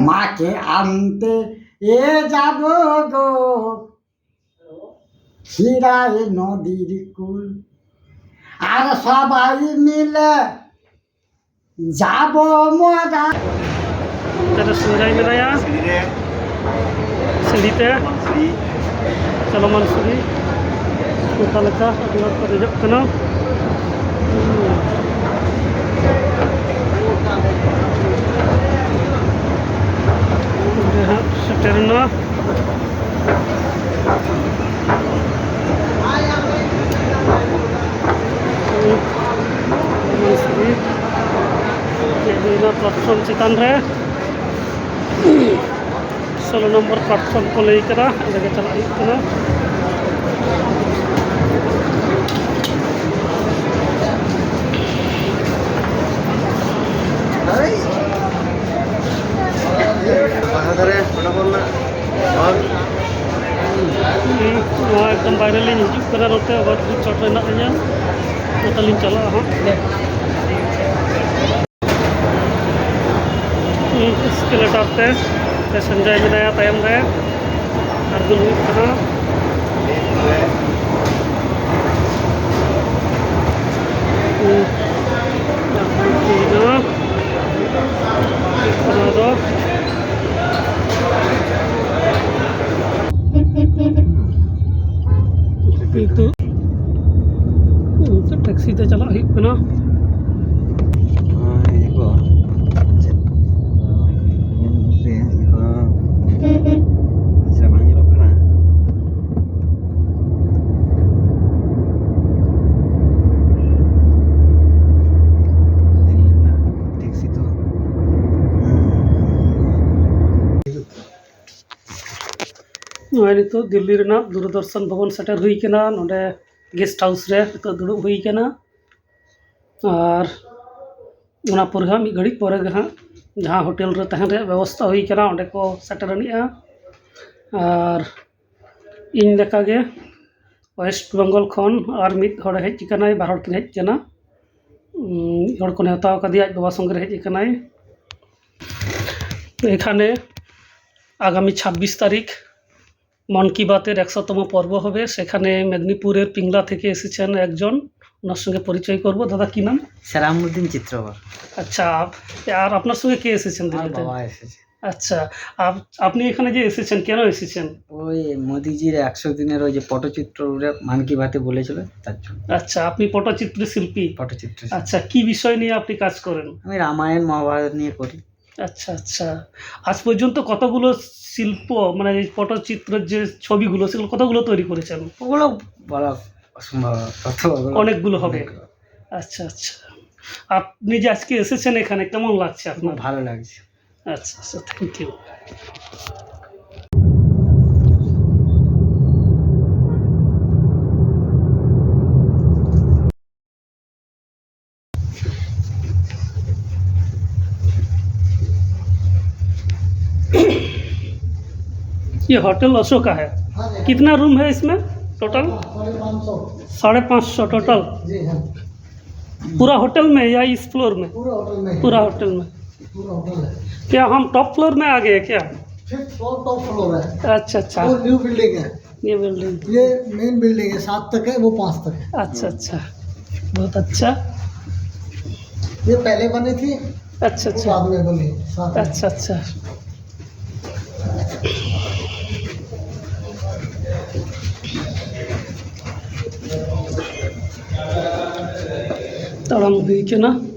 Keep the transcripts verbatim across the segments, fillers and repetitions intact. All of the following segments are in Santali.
মাকে আনতে এ যাব গো, খিরাই নদীর কূল। আর সবাই মিলে যাব মজা। ᱱᱚᱛᱮ ᱨᱮ ᱥᱤᱝᱨᱟᱭ ᱢᱮᱱᱟᱭᱟ᱾ ᱥᱤᱲᱤ ᱨᱮ᱾ ᱥᱤᱲᱤ ᱛᱮ᱾ ᱢᱟᱱᱥᱩᱨᱤ᱾ ᱪᱚᱞᱚ ᱢᱟᱱᱥᱩᱨᱤ᱾ ᱚᱱᱠᱟ ᱞᱮᱠᱟ ᱟᱹᱰᱤ ᱦᱚᱲ ᱠᱚ ᱫᱮᱡᱚᱜ ᱠᱟᱱᱟ᱾ ᱚᱸᱰᱮ ᱦᱟᱸᱜ ᱥᱮᱴᱮᱨ ᱮᱱᱟ᱾ ᱦᱮᱡ ᱦᱩᱭᱱᱟ ᱯᱞᱟᱴᱯᱷᱚᱨᱢ ᱪᱮᱛᱟᱱ ᱨᱮ᱾ ᱥᱳᱞᱳ ᱱᱚᱢᱵᱚᱨ ᱯᱞᱟᱴᱯᱷᱚᱨᱢ ᱠᱚ ᱞᱟᱹᱭ ᱠᱟᱫᱟ, ᱚᱸᱰᱮ ᱜᱮ ᱪᱟᱞᱟᱜ ᱦᱩᱭᱩᱜ ᱠᱟᱱᱟ᱾ ᱞᱟᱦᱟ ᱫᱷᱟᱨᱮ ᱯᱷᱳᱴᱳ ᱠᱚ ᱨᱮᱱᱟᱜ ᱦᱚᱨ᱾ ᱦᱩᱸ, ᱱᱚᱣᱟ ᱮᱠᱫᱚᱢ ᱵᱟᱭᱨᱮ ᱞᱤᱧ ᱦᱤᱡᱩᱜ ᱠᱟᱱᱟ, ᱱᱚᱛᱮ overbridge ᱪᱚᱴ ᱨᱮ ᱦᱮᱱᱟᱜ ᱞᱤᱧᱟ, ᱱᱚᱛᱮ ᱞᱤᱧ ᱪᱟᱞᱟᱜᱼᱟ ᱦᱟᱸᱜ᱾ ᱦᱩᱸ, ᱮᱥᱠᱮᱞᱮᱴᱟᱨ ᱛᱮ ᱯᱮᱥᱮᱧᱡᱟᱨ ᱢᱮᱱᱟᱭᱟ ᱛᱟᱭᱚᱢ ᱨᱮ, ᱟᱬᱜᱚᱱ ᱦᱩᱭᱩᱜ ᱠᱟᱱᱟ᱾ ᱦᱩᱸ, ᱟᱬᱜᱚᱱ ᱦᱩᱭ ᱮᱱᱟ᱾ ᱚᱱᱟ ᱫᱚ ᱱᱤᱛᱚᱜ, ᱱᱤᱛᱚᱜ ᱴᱮᱠᱥᱤ ᱛᱮ ᱪᱟᱞᱟᱜ ᱦᱩᱭᱩᱜ ᱠᱟᱱᱟ᱾ ᱦᱳᱭ, ᱤᱭᱟᱹ ᱠᱚ, ᱪᱮᱫ, ᱧᱮᱞ ᱢᱮᱥᱮ, ᱤᱭᱟᱹ ᱠᱚ, ᱟᱪᱪᱷᱟ, ᱵᱟᱝ ᱧᱮᱞᱚᱜ ᱠᱟᱱᱟ᱾ ᱫᱤᱞᱞᱤ ᱨᱮᱱᱟᱜ ᱴᱮᱠᱥᱤ ᱫᱚ᱾ ᱱᱚᱜᱼᱚᱭ ᱱᱤᱛᱚᱜ ᱫᱤᱞᱞᱤ ᱨᱮᱱᱟᱜ ᱫᱩᱨᱫᱚᱨᱥᱚᱱ ᱵᱷᱚᱵᱚᱱ ᱥᱮᱴᱮᱨ ᱦᱩᱭ ᱠᱟᱱᱟ᱾ ᱱᱚᱰᱮ ᱜᱮᱥᱴ ᱦᱟᱣᱩᱥ ᱨᱮ ᱱᱤᱛᱚᱜ ᱫᱩᱲᱩᱵ ᱦᱩᱭ ᱠᱟᱱᱟ᱾ ᱟᱨ ᱚᱱᱟ ᱯᱚᱨᱮ ᱦᱟᱸᱜ ᱢᱤᱫ ᱜᱷᱟᱹᱲᱤᱡ ᱯᱚᱨᱮ ᱜᱮ ᱦᱟᱸᱜ ᱡᱟᱦᱟᱸ ᱦᱳᱴᱮᱞ ᱨᱮ ᱛᱟᱦᱮᱱ ᱨᱮᱭᱟᱜ ᱵᱮᱵᱚᱥᱛᱷᱟ ᱦᱩᱭ ᱠᱟᱱᱟ, ᱚᱸᱰᱮ ᱠᱚ ᱥᱮᱴᱮᱨ ᱟᱹᱱᱤᱡᱼᱟ᱾ ᱟᱨ ᱤᱧ ᱞᱮᱠᱟᱜᱮ ᱳᱭᱮᱥᱴ ᱵᱮᱝᱜᱚᱞ ᱠᱷᱚᱱ ᱟᱨ ᱢᱤᱫ ᱦᱚᱲᱮ ᱦᱮᱡ ᱟᱠᱟᱱᱟᱭ, ᱵᱟᱨ ᱦᱚᱲ ᱠᱤᱱ ᱦᱮᱡ ᱟᱠᱟᱱᱟ᱾ ᱩᱸ, ᱢᱤᱫ ᱦᱚᱲ ᱠᱚ ᱱᱮᱣᱛᱟ ᱟᱠᱟᱫᱮᱭᱟ, ᱟᱡ ᱵᱟᱵᱟ ᱥᱚᱸᱜᱮ ᱨᱮ ᱦᱮᱡ ᱟᱠᱟᱱᱟᱭ᱾ এখানে আগামী ছাব্বিশ তারিখ মন কি বাতের একশোতম পর্ব হবে। সেখানে মেদিনীপুরের পিংলা থেকে এসেছেন একজন, ওনার সঙ্গে পরিচয় করব। দাদা, কি নাম? সেলামুদ্দিন চিত্রকর। আচ্ছা, আপ- আর আপনার সঙ্গে কে এসেছেন আমার দিল্লিতে? বাবা এসেছে। আচ্ছা, আপ- আপনি এখানে যে এসেছেন, কেন এসেছেন? ওই মোদিজির একশো দিনের ওই যে পটচিত্র, ওরা মন কি বাতে বলেছিল, তার জন্য। আচ্ছা, আপনি পটচিত্র শিল্পী। পটচিত্র। আচ্ছা, কি বিষয় নিয়ে আপনি কাজ করেন? আমি রামায়ণ মহাভারত নিয়ে করি। আচ্ছা, আচ্ছা। আজ পর্যন্ত কতগুলো শিল্প, মানে এই পটচিত্রের যে ছবিগুলো, সেগুলো কতগুলো তৈরি করেছেন? ওগুলো বলা অসম্ভব, তত ওগুলো অনেকগুলো হবে। অনেকগুলো। আচ্ছা, আচ্ছা। আপনি যে আজকে এসেছেন এখানে, কেমন লাগছে খুব আপনার? ভালো লাগছে। আচ্ছা, আচ্ছা, থ্যাংক ইউ। ये होटल अशोका है। कितना रूम है इसमें टोटल? साढ़े पाँच सौ टोटल। पूरा होटल में या इस फ्लोर में? पूरा होटल में। पूरा होटल में। क्या हम टॉप फ्लोर में आ गए क्या? फिफ्थ फ्लोर टॉप फ्लोर है। अच्छा, अच्छा। वो न्यू बिल्डिंग है। ये बिल्डिंग। ये मेन बिल्डिंग है, सात तक है, वो पाँच तक है। अच्छा, अच्छा। बहुत अच्छा। ये पहले बनी थी, अच्छा, वो अच्छा। बाद में बनी, सात में। अच्छा, अच्छा। ᱛᱟᱲᱟᱢ ᱦᱩᱭ ᱠᱟᱱᱟ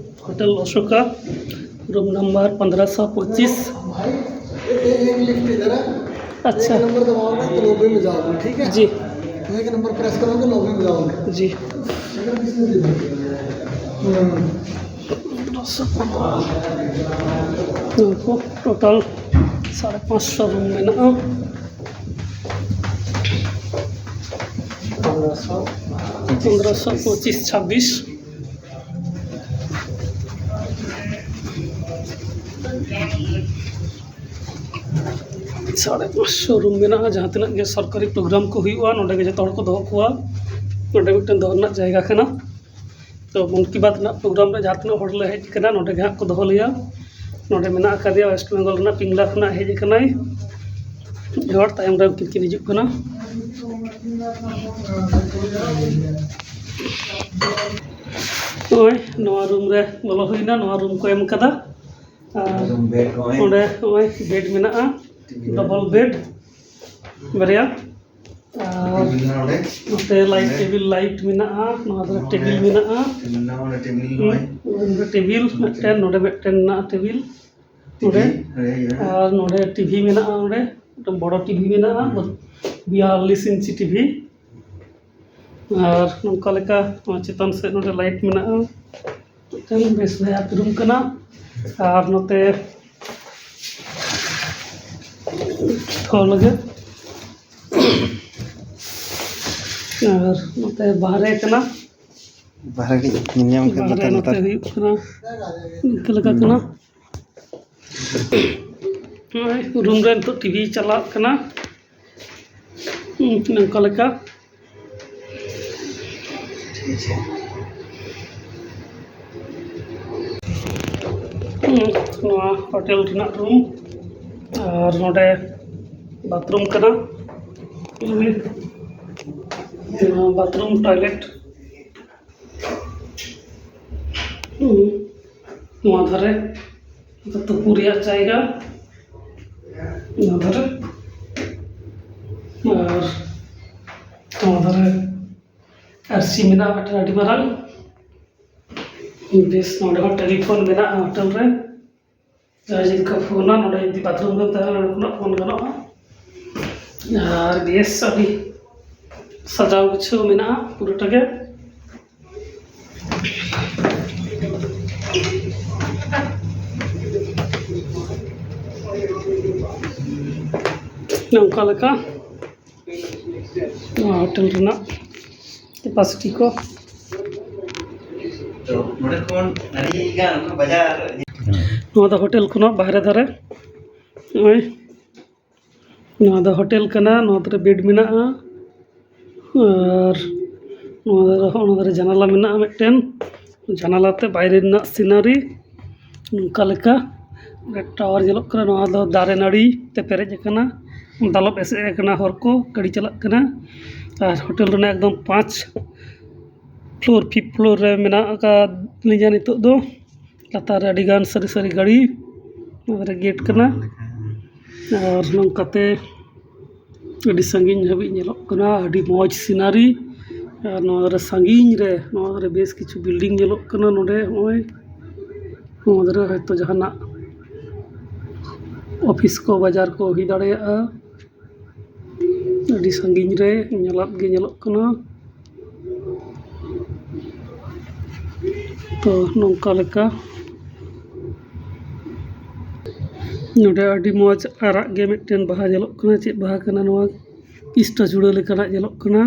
ᱦᱳᱴᱮᱞ ᱚᱥᱳᱠᱟ, ᱨᱩᱢ ᱱᱟᱢᱵᱟᱨ ᱯᱚᱱᱫᱽᱨᱚᱥᱚ ᱯᱚᱸᱪᱤᱥ᱾ भाई, ये एक लिफ्ट इधर है। अच्छा। एक नंबर दबाओगे तो लॉबी में जाओगे, ठीक है? जी। एक नंबर प्रेस करोगे, लॉबी में जाओगे। जी। हम्म। ᱱᱩᱠᱩ ᱴᱳᱴᱟᱞ ᱥᱟᱲᱮ ᱯᱟᱸᱪᱥᱚ ᱨᱩᱢ ᱢᱮᱱᱟᱜᱼᱟ᱾ ᱯᱚᱱᱫᱽᱨᱚᱥᱚ ᱯᱚᱸᱪᱤᱥ ᱪᱷᱟᱵᱵᱤᱥ᱾ ᱥᱟᱲᱮ ᱯᱟᱸᱪᱥᱚ ᱨᱩᱢ ᱢᱮᱱᱟᱜᱼᱟ᱾ ᱡᱟᱦᱟᱸ ᱛᱤᱱᱟᱹᱜ ᱜᱮ ᱥᱚᱨᱠᱟᱨᱤ ᱯᱨᱳᱜᱨᱟᱢ ᱠᱚ ᱦᱩᱭᱩᱜᱼᱟ, ᱱᱚᱰᱮ ᱜᱮ ᱡᱚᱛᱚ ᱦᱚᱲ ᱠᱚ ᱫᱚᱦᱚ ᱠᱚᱣᱟ᱾ ᱱᱚᱰᱮ ᱢᱤᱫᱴᱮᱱ ᱫᱚᱦᱚ ᱨᱮᱱᱟᱜ ᱡᱟᱭᱜᱟ ᱠᱟᱱᱟ᱾ ᱛᱚ ᱢᱚᱱ ᱠᱤ ᱵᱟᱛ ᱨᱮᱱᱟᱜ ᱯᱨᱳᱜᱨᱟᱢ ᱨᱮ ᱡᱟᱦᱟᱸ ᱛᱤᱱᱟᱹᱜ ᱦᱚᱲ ᱞᱮ ᱦᱮᱡ ᱟᱠᱟᱱᱟ, ᱱᱚᱰᱮ ᱜᱮ ᱦᱟᱸᱜ ᱠᱚ ᱫᱚᱦᱚ ᱞᱮᱭᱟ᱾ ᱱᱚᱰᱮ ᱢᱮᱱᱟᱜ ᱟᱠᱟᱫᱮᱭᱟ, ᱳᱭᱮᱥᱴ ᱵᱮᱝᱜᱚᱞ ᱨᱮᱱᱟᱜ ᱯᱤᱝᱞᱟ ᱠᱷᱚᱱᱟᱜ ᱦᱮᱡ ᱟᱠᱟᱱᱟᱭ᱾ ᱦᱚᱲ ᱛᱟᱭᱚᱢ ᱨᱮ ᱩᱱᱠᱤᱱ ᱠᱤᱱ ᱦᱤᱡᱩᱜ ᱠᱟᱱᱟ᱾ ᱱᱚᱜᱼᱚᱭ ᱱᱚᱣᱟ ᱨᱩᱢ ᱨᱮ ᱵᱚᱞᱚ ᱦᱩᱭᱱᱟ, ᱱᱚᱣᱟ ᱨᱩᱢ ᱠᱚ ᱮᱢ ᱠᱟᱫᱟ᱾ ᱟᱨ ᱱᱚᱰᱮ ᱱᱚᱜᱼᱚᱭ ᱵᱮᱰ ᱢᱮᱱᱟᱜᱼᱟ, ᱰᱚᱵᱚᱞ ᱵᱮᱰ ᱵᱟᱨᱭᱟ᱾ ᱟᱨ ᱱᱚᱰᱮ ᱱᱚᱛᱮ ᱞᱟᱭᱤᱴ, ᱱᱚᱰᱮ ᱴᱮᱵᱤᱞ ᱞᱟᱭᱤᱴ ᱢᱮᱱᱟᱜᱼᱟ, ᱱᱚᱣᱟ ᱫᱷᱟᱨᱮ ᱱᱚᱰᱮ ᱴᱮᱵᱤᱞ ᱢᱮᱱᱟᱜᱼᱟ᱾ ᱱᱚᱰᱮ ᱴᱮᱵᱤᱞ ᱦᱩᱸ, ᱱᱚᱜᱼᱚᱭ᱾ ᱱᱚᱰᱮ ᱴᱮᱵᱤᱞ ᱢᱤᱫᱴᱮᱱ, ᱱᱚᱰᱮ ᱢᱤᱫᱴᱮᱱ ᱢᱮᱱᱟᱜᱼᱟ ᱴᱮᱵᱤᱞ ᱱᱚᱰᱮ᱾ ᱴᱤᱵᱷᱤ, ᱦᱳᱭ, ᱦᱳᱭ᱾ ᱟᱨ ᱱᱚᱰᱮ ᱴᱤᱵᱷᱤ ᱢᱮᱱᱟᱜᱼᱟ, ᱱᱚᱰᱮ ᱢᱤᱫᱴᱮᱱ ᱵᱚᱲᱚ ᱴᱤᱵᱷᱤ ᱢᱮᱱᱟᱜᱼᱟ, ᱦᱩᱸ᱾ ᱵᱤᱭᱟᱞᱞᱤᱥ ᱤᱧᱪᱤ ᱴᱤᱵᱷᱤ᱾ ᱟᱨ ᱱᱚᱝᱠᱟ ᱞᱮᱠᱟ ᱱᱚᱣᱟ ᱪᱮᱛᱟᱱ ᱥᱮᱫ ᱱᱚᱰᱮ ᱞᱟᱭᱤᱴ ᱢᱮᱱᱟᱜᱼᱟ᱾ ᱢᱤᱫᱴᱮᱱ ᱵᱮᱥ ᱵᱷᱟᱭᱟᱨ ᱨᱩᱢ ᱠᱟᱱᱟ᱾ ᱟᱨ ᱱᱚᱛᱮ ᱛᱷᱚ ᱞᱟᱹᱜᱤᱫ, ᱟᱨ ᱱᱚᱛᱮ ᱵᱟᱦᱨᱮ ᱠᱟᱱᱟ᱾ ᱵᱟᱦᱨᱮ ᱜᱮ ᱧᱮᱞ ᱧᱟᱢ ᱠᱟᱱ ᱵᱟᱦᱨᱮ ᱞᱟᱛᱟᱨ ᱱᱚᱛᱮ ᱞᱟᱛᱟᱨ᱾ ᱦᱩᱭᱩᱜ ᱠᱟᱱᱟ, ᱱᱤᱝᱠᱟᱹ ᱞᱮᱠᱟ ᱠᱟᱱᱟ᱾ ᱱᱚᱜᱼᱚᱭ ᱨᱩᱢ ᱨᱮ ᱱᱤᱛᱚᱜ ᱴᱤᱵᱷᱤ ᱪᱟᱞᱟᱜ ᱠᱟᱱᱟ᱾ ᱦᱩᱸ, ᱱᱚᱝᱠᱟ ᱞᱮᱠᱟ᱾ ᱦᱩᱸ, ᱱᱚᱣᱟ ᱦᱳᱴᱮᱞ ᱨᱮᱱᱟᱜ ᱨᱩᱢ, ᱟᱨ ᱱᱚᱰᱮ ᱵᱟᱛᱷᱨᱩᱢ ᱠᱟᱱᱟ᱾ ᱦᱩᱸ, ᱱᱚᱣᱟ ᱵᱟᱛᱷᱨᱩᱢ ᱴᱚᱭᱞᱮᱴ᱾ ᱦᱩᱸ, ᱱᱚᱣᱟ ᱫᱷᱟᱨᱮ ᱫᱚ ᱛᱩᱯᱩ ᱨᱮᱭᱟᱜ ᱡᱟᱭᱜᱟ, ᱱᱚᱣᱟ ᱫᱷᱟᱨᱮ, ᱟᱨ ᱱᱚᱣᱟ ᱫᱷᱟᱨᱮ ᱟᱨᱥᱤ ᱢᱮᱱᱟᱜᱼᱟ ᱢᱤᱫᱴᱮᱱ ᱟᱹᱰᱤ ᱢᱟᱨᱟᱝ᱾ ᱵᱮᱥ, ᱱᱚᱰᱮ ᱦᱚᱸ ᱴᱮᱞᱤᱯᱷᱳᱱ ᱢᱮᱱᱟᱜᱼᱟ ᱦᱳᱴᱮᱞ ᱨᱮ᱾ ᱡᱟᱦᱟᱸᱭ ᱡᱩᱫᱤ ᱠᱚ ᱯᱷᱳᱱᱟ, ᱱᱚᱰᱮ ᱡᱩᱫᱤ ᱵᱟᱛᱷᱨᱩᱢ ᱨᱮ ᱛᱟᱦᱮᱱᱟ, ᱱᱚᱰᱮ ᱠᱷᱚᱱᱟᱜ ᱯᱷᱳᱱ ᱜᱟᱱᱚᱜᱼᱟ᱾ ᱟᱨ ᱵᱮᱥ ᱟᱹᱰᱤ ᱥᱟᱡᱟᱣ ᱜᱩᱪᱷᱟᱹᱣ ᱢᱮᱱᱟᱜᱼᱟ ᱯᱩᱨᱟᱹᱴᱟ ᱜᱮ᱾ ᱱᱚᱝᱠᱟ ᱞᱮᱠᱟ ᱱᱚᱣᱟ ᱦᱳᱴᱮᱞ ᱨᱮᱱᱟᱜ ᱠᱮᱯᱟᱥᱤᱴᱤ ᱠᱚ᱾ ᱛᱚ, ᱱᱚᱰᱮ ᱠᱷᱚᱱ ᱟᱹᱰᱤ ᱜᱟᱱ ᱵᱟᱡᱟᱨ᱾ ᱱᱚᱣᱟ ᱫᱚ ᱦᱳᱴᱮᱞ ᱠᱷᱚᱱᱟᱜ ᱵᱟᱦᱨᱮ ᱫᱷᱟᱨᱮ᱾ ᱱᱚᱜᱼᱚᱭ ᱱᱚᱣᱟ ᱫᱚ ᱦᱳᱴᱮᱞ ᱠᱟᱱᱟ, ᱱᱚᱣᱟ ᱫᱷᱟᱨᱮ ᱵᱮᱰ ᱢᱮᱱᱟᱜᱼᱟ᱾ ᱟᱨ ᱱᱚᱣᱟ ᱫᱷᱟᱨᱮ, ᱦᱚᱸ, ᱱᱚᱣᱟ ᱫᱷᱟᱨᱮ ᱡᱟᱱᱟᱞᱟ ᱢᱮᱱᱟᱜᱼᱟ ᱢᱤᱫᱴᱮᱱ᱾ ᱡᱟᱱᱟᱞᱟ ᱛᱮ ᱵᱟᱭᱨᱮ ᱨᱮᱱᱟᱜ ᱥᱤᱱᱟᱨᱤ ᱱᱚᱝᱠᱟ ᱞᱮᱠᱟ᱾ ᱴᱟᱣᱟᱨ ᱧᱮᱞᱚᱜ ᱠᱟᱱᱟ, ᱱᱚᱣᱟ ᱫᱚ ᱫᱟᱨᱮ ᱱᱟᱹᱲᱤ ᱛᱮ ᱯᱮᱨᱮᱡ ᱟᱠᱟᱱᱟ, ᱫᱟᱞᱚᱵ ᱮᱥᱮᱫ ᱟᱠᱟᱱᱟ ᱦᱚᱨ ᱠᱚ, ᱜᱟᱹᱰᱤ ᱪᱟᱞᱟᱜ ᱠᱟᱱᱟ᱾ ᱟᱨ ᱦᱳᱴᱮᱞ ᱨᱮᱱᱟᱜ ᱮᱠᱫᱚᱢ ᱯᱟᱸᱪ ᱯᱷᱞᱳᱨ, ᱯᱷᱤᱯᱛᱷ ᱯᱷᱞᱳᱨ ᱨᱮ ᱢᱮᱱᱟᱜ ᱟᱠᱟᱫ ᱞᱤᱧᱟ ᱱᱤᱛᱚᱜ ᱫᱚ᱾ ᱞᱟᱛᱟᱨ ᱨᱮ ᱟᱹᱰᱤ ᱜᱟᱱ ᱥᱟᱹᱨᱤ ᱥᱟᱹᱨᱤ ᱜᱟᱹᱲᱤ, ᱱᱚᱣᱟ ᱨᱮ ᱜᱮᱴ ᱠᱟᱱᱟ᱾ ᱟᱨ ᱱᱚᱝᱠᱟᱛᱮ ᱟᱹᱰᱤ ᱥᱟᱺᱜᱤᱧ ᱦᱟᱹᱵᱤᱡ ᱧᱮᱞᱚᱜ ᱠᱟᱱᱟ, ᱟᱹᱰᱤ ᱢᱚᱡᱽ ᱥᱤᱱᱟᱨᱤ᱾ ᱟᱨ ᱱᱚᱣᱟ ᱨᱮ ᱥᱟᱺᱜᱤᱧ ᱨᱮ, ᱱᱚᱣᱟ ᱨᱮ ᱵᱮᱥ ᱠᱤᱪᱷᱩ ᱵᱤᱞᱰᱤᱝ ᱧᱮᱞᱚᱜ ᱠᱟᱱᱟ᱾ ᱱᱚᱰᱮ ᱱᱚᱜᱼᱚᱭ ᱱᱚᱣᱟ ᱨᱮ ᱦᱚᱭᱛᱳ ᱡᱟᱦᱟᱱᱟᱜ ᱚᱯᱷᱤᱥ ᱠᱚ, ᱵᱟᱡᱟᱨ ᱠᱚ ᱦᱩᱭ ᱫᱟᱲᱮᱭᱟᱜᱼᱟ᱾ ᱟᱹᱰᱤ ᱥᱟᱺᱜᱤᱧ ᱨᱮ ᱧᱮᱞᱟᱫ ᱜᱮ ᱧᱮᱞᱚᱜ ᱠᱟᱱᱟ᱾ ᱛᱚ, ᱱᱚᱝᱠᱟ ᱞᱮᱠᱟ ᱱᱚᱰᱮ ᱟᱹᱰᱤ ᱢᱚᱡᱽ ᱟᱨᱟᱜ ᱜᱮ ᱢᱤᱫᱴᱮᱱ ᱵᱟᱦᱟ ᱧᱮᱞᱚᱜ ᱠᱟᱱᱟ᱾ ᱪᱮᱫ ᱵᱟᱦᱟ ᱠᱟᱱᱟ ᱱᱚᱣᱟ? ᱠᱷᱤᱥᱴᱚᱪᱩᱲᱟᱹ ᱞᱮᱠᱟᱱᱟᱜ ᱧᱮᱞᱚᱜ ᱠᱟᱱᱟ᱾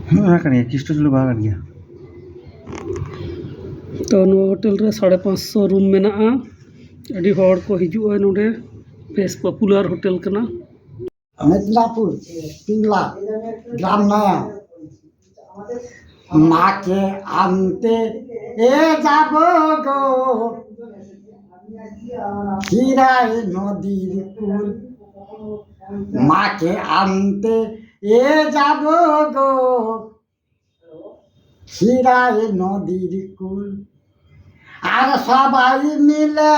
ᱦᱮᱸ, ᱚᱱᱟ ᱠᱟᱱ ᱜᱮᱭᱟ, ᱠᱷᱤᱥᱴᱚᱪᱩᱲᱟᱹ ᱵᱟᱦᱟ ᱠᱟᱱ ᱜᱮᱭᱟ᱾ ᱛᱚ, ᱱᱚᱣᱟ ᱦᱳᱴᱮᱞ ᱨᱮ ᱥᱟᱲᱮ ᱯᱟᱸᱪᱥᱚ ᱨᱩᱢ ᱢᱮᱱᱟᱜᱼᱟ᱾ ᱟᱹᱰᱤ ᱦᱚᱲ ᱠᱚ ᱦᱤᱡᱩᱜᱼᱟ ᱱᱚᱰᱮ᱾ ᱵᱮᱥ ᱯᱚᱯᱩᱞᱟᱨ ᱦᱳᱴᱮᱞ ᱠᱟᱱᱟ᱾ মেদিনীপুর, তিনলা, গ্রাম নয়া। মাকে আনতে এ যাব গো, হিরাই নদীর কূল। মাকে আনতে এ যাব গো, হিরাই নদীর কূল। আর সবাই মিলে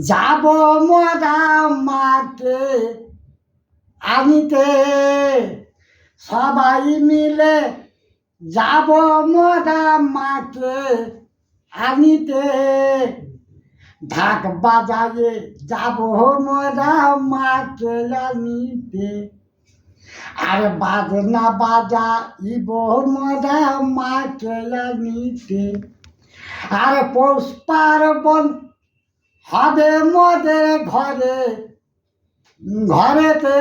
যাব মোরা মাকে আনিতে, সবাই মিলে যাব মোরা মাকে আনিতে। ঢাক বাজায়ে যাব মোরা মাকে আনিতে, আর বাজনা বাজাইব মোরা মাকে আনিতে। আর পৌষ পার্বণ হবে মোদের ঘরে ঘরেতে,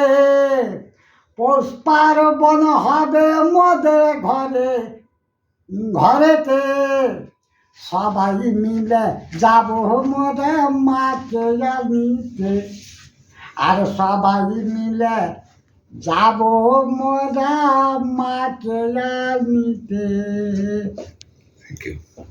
পৌষ পার্বণ হবে মোদের ঘরে ঘরেতে। সবাই মিলে যাব মোরা মাকে আনিতে, আর সবাই মিলে যাব মোরা মাকে আনিতে। Thank you.